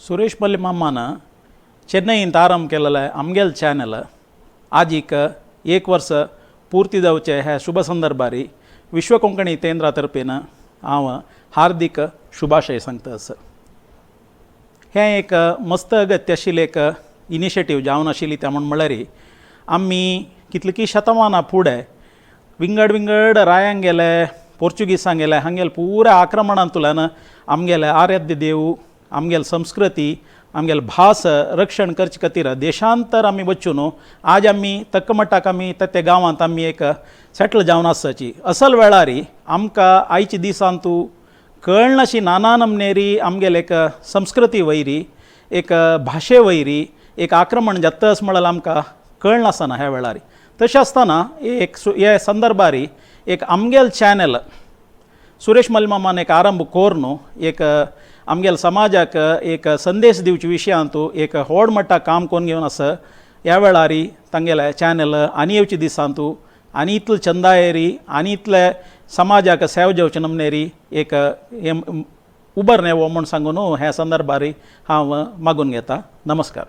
सुरेश मल्ली मामान चेन्नईंत आरंभ केलेलें आमगेल चॅनल आजीक एक वर्स पूर्ती जावचे ह्या शुभ संदर्भारी विश्व कोंकणी केंद्रा तर्फेन हांव हार्दीक शुभाशय सांगता आसा. हें एक मस्त अगत्य आशिल्लें एक इनिशिएटीव जावन आशिल्ली त्या म्हूण म्हणल्यार आमी कितलीं शतमानां फुडें विंगड विंगड रायांगेले, पोर्चुगीसांगेले, हांगेले पुराय आक्रमणांतल्यान आमगेले आराध्य देव, आमगेले संस्कृती, आमगेले भास रक्षण करचे खातीर देशांतर आमी वचून आज आमी तक्कमट्टाक आमी त्या गांवांत आमी एक सेटल जावन आसाची. असल वेळार आमकां आयच्या दिसांतू कळनाशी नाना नमनेरी आमगेले एक संस्कृती वयरी, एक भाशे वयरी एक आक्रमण जाता अशें म्हळ्यार आमकां कळनासतना ह्या वेळार. तशें आसतना एक हे संदर्भार एक आमगेल चॅनल सुरेश मल्लीमामान एक आरंभ करून एक आमगेल समाजाक एक संदेश दिवचे विशयांत एक व्हड मट्टा काम करून घेवन आसा. ह्या वेळार तांगेले चॅनल आनी येवचे दिसांतू आनी इतले चंदायेरी आनी इतले समाजाक सेव जेवचे नमनेरी एक हें उबर नेवो म्हूण सांगून ह्या संदर्भार हांव मागून घेता. नमस्कार.